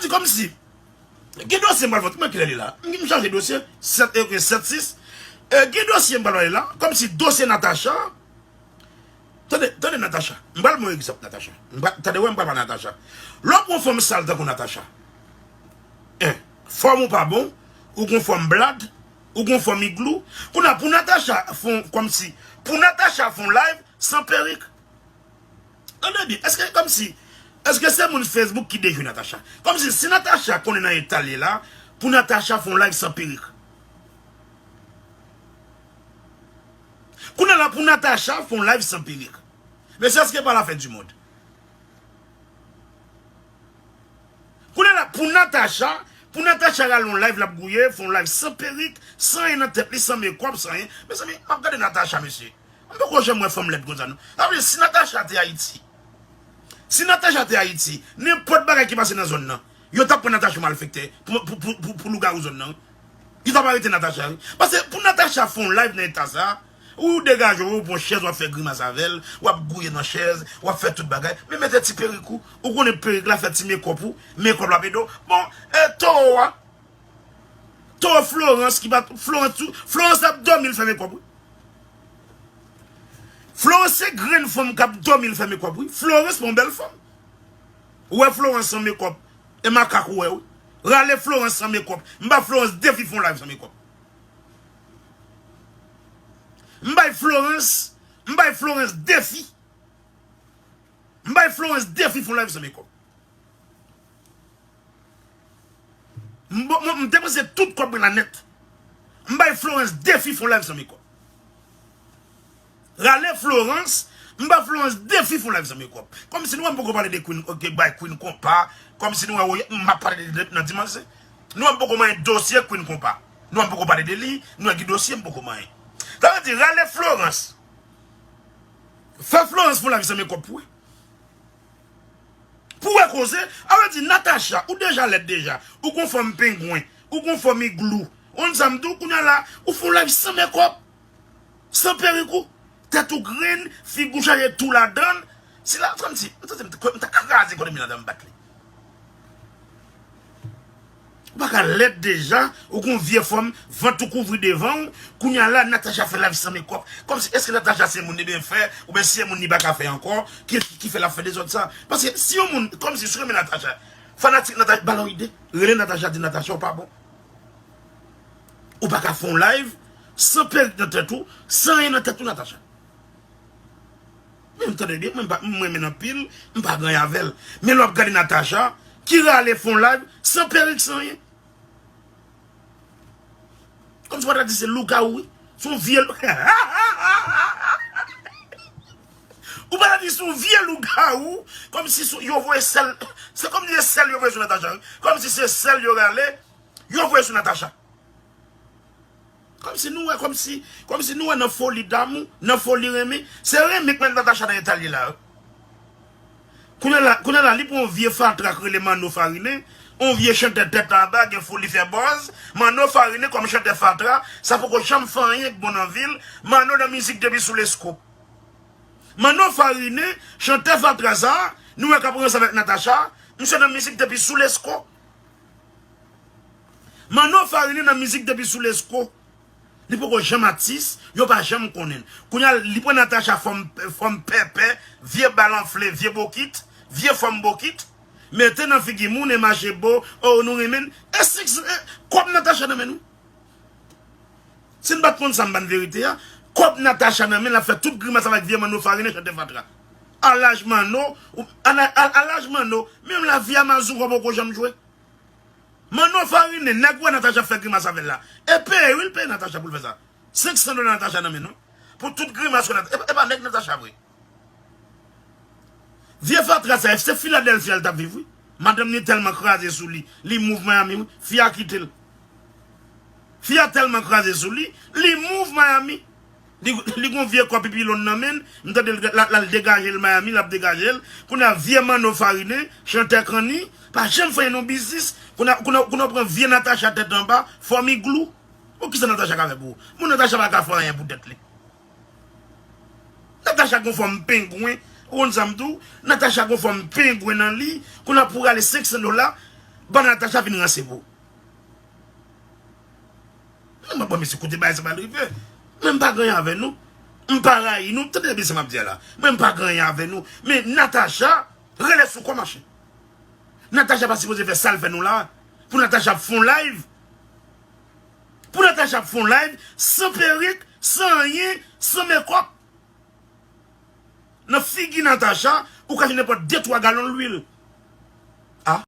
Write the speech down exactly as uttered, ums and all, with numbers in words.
Di kòmsi, gen dosye m pral vote, mwen kilè li la? M, m chanje dosye, sèt, e, sèt sis. E, gen dosye m pral vote la, kòmsi dosye Natacha. Tande, tande Natacha. M pral ba w egzanp Natacha. M pral, tande, wè, m pral pale Natacha. Lè w pran yon fanm sal tankou Natacha. En, fòm ou pa bon, ou gon fòm blad, ou gon fòm iglou. Kounye a, pou Natacha fè yon, kòmsi, pou Natacha fè yon live san perik. Tande byen, èske kòmsi, èske se moun Facebook ki dejwe Natacha? Kòmsi si Natacha konnen nan eta l ye la, pou Natacha fè yon live san perik. Kounye a la pou Natacha fè yon live san perik. Mesye, èske pa la fin du monde? Kounye a la pou Natacha, pou Natacha rale yon live l ap gouye, fè yon live san perik, san anyen nan tèt li, san mekòp, san anyen. Mezanmi, m ap gade Natacha, mesye. M poko janm wè fanm lèd konsa, non. Sa vle di, si Natacha te Ayiti, si Natacha te Ayiti, nenpòt bagay ki pase nan zòn nan, yo t ap pran Natacha malfektè pou, pou, pou, pou, pou lougawou zòn nan, wi. Yo t ap arete Natacha, wi. Paske pou Natacha fè yon live nan eta sa, ou degaje w, ou pran chèz, w ap fè grimas avè l, w ap gouye nan chèz, w ap fè tout bagay. Men mete ti perik ou, ou konnen perik la fè ti mekòp ou, mekòp la ap ede w. Bon, e towo a, Towo Florence ki pa, Florence tou, Florence ap dòmi l fè mekòp, wi. Florence se grenn fanm k ap dòmi l fè mekòp, wi. Florence pa yon bèl fanm. Ou wè Florence san mekòp, e makak ou wè, wi. Rale Florence san mekòp. M ba Florence defi fè yon live san mekòp. M bay Florence, m bay Florence defi. M bay Florence defi fè yon live san mekòp. M, m, m depanse tout kòb mwen la nèt. M bay Florence defi fè yon live san mekòp. Rale Florence, m ba Florence defi fè yon live san mekòp. Kòmsi nou wè m poko pale de Queen, ok, bay Queen Konpa. Kòmsi nou wè, woy, m ap pale de, de, nan dimanch. Nou wè m poko manyen dosye Queen Konpa. Nou wè m poko pale de li, nou wè ki dosye m poko manyen. Sa vle di, rale Florence. Fè Florence fè yon live san mekòp pou wè. Pou wè koze, a vle di Natacha, ou deja lèd deja. Ou gon fòm pengwen, ou gon fòm iglou. Ou konn sa m di w, kounye a la, ou fè yon live san mekòp, san perik ou, tèt ou grenn, figi w chaje tou ladan l. Si la, sa m di, m santi m t-, m ta kraze ekonomi la dan m bat li. Ou pa ka lèd deja, ou gon vye fòm, vant ou kouvri devan w, kounye a la, Natacha fè live san mekòp. Kòmsi, èske Natacha se moun li byen fè, oubyen si se moun li pa ka fè ankò, ki, ki, ki fè l ap fè dezòd sa? Paske si yon moun, kòmsi si w renmen Natacha, fanatik Natacha, ba l yon ide, rele Natacha, di Natacha, ou pa bon. Ou pa ka fè yon live, san perik nan tèt ou, san anyen nan tèt ou, Natacha. Men m tande byen, mwen m pa, m renmen l anpil, m pa gen anyen avè l. Men lè w ap gade Natacha, ki rale fè yon live, san perik, san anyen. Kòmsi w pa ta di se lougawou, wi. Se yon vye lou-, ou pa ta di se yon vye lougawou, kòmsi se, yo voye sèl, se kòmsi se sèl yo voye sou Natacha, wi. Kòmsi se sèl yo rale, yo voye sou Natacha. Kòmsi nou wè, kòmsi, kòmsi nou wè nan foli damou, nan foli renmen. Se renmen k mete Natacha nan eta l ye la, wi. Kounye a la, kounye a la, li pran yon vye fatra k rele Manno Farine, yon vye chantè tèt anba, gen foli fè buzz. Manno Farine kòm chantè fatra, sa poko janm fè anyen k bon nan vi l. Manno nan mizik depi sou Lesko. Manno Farine, chantè fatra sa, nou wè k ap ranse avèk Natacha, misye nan mizik depi sou Lesko. Manno Farine nan mizik depi sou Lesko. Li poko janm atis, yo pa janm konnen l. Kounye a, li pran Natacha fòm, fòm pèpè, vye bal anfle, vye bokit, vye fòm bokit, mete nan figi moun e mache bo, o, nou renmen l. E sèks, e, kòb Natacha nan men nou. Si n pa t konn sa, m bann verite a, kòb Natacha nan men l ap fè tout grimas avèk vye Manno Farine chantè fatra. A laj Manno, ou, a la-, a, a laj Manno, menm lavi a mazouka w poko janm jwe. Manno Farine, nèg wè Natacha ap fè grimas avè l la. E peye, wi, l peye Natacha pou l fè sa. Senk san dola Natacha nan men nou. Pou tout grimas wè Nat-, e, e pa nèg Natacha vre. Vye fatra sa, se Filadèlfya l t ap viv, wi. Madanm li tèlman kraze sou li, li move Miami, wi. Fi a kite l. Fi a tèlman kraze sou li, li move Miami. Li, li gon vye kò pipi long nan men l, m tande l, l, l al degaje l Miami, l ap degaje l. Kounye a vye Manno Farine, chantè kanni, pa janm fè yon biznis. Kounye a, kounye a, kounye a pran vye Natacha tèt anba, fòm iglou. Bon, kisa Natacha ka fè pou ou? Bon, Natacha pa ka fè anyen pou tèt li. Natacha gon fòm pengwen, ou konn sa m di w? Natacha gon fòm pengwen nan li, kounye a pou rale senk san dola, Pandan Natacha vin ranse pou. Mwen, bon, mesye, kote bagay sa pral rive. Mwen, m pa gen anyen avè nou. M pa rayi nou. Tande byen sa m ap di a la. Mwen, m pa gen anyen avè nou. Men Natacha rele sou kò, machin. Natacha pa sipoze fè sa l fè nou la. Pou Natacha ap fè yon live. Pou Natacha ap fè yon live san perik, san anyen, san mekòp. Nan figi Natacha, ou ka jwenn nenpòt de twa galon lwil.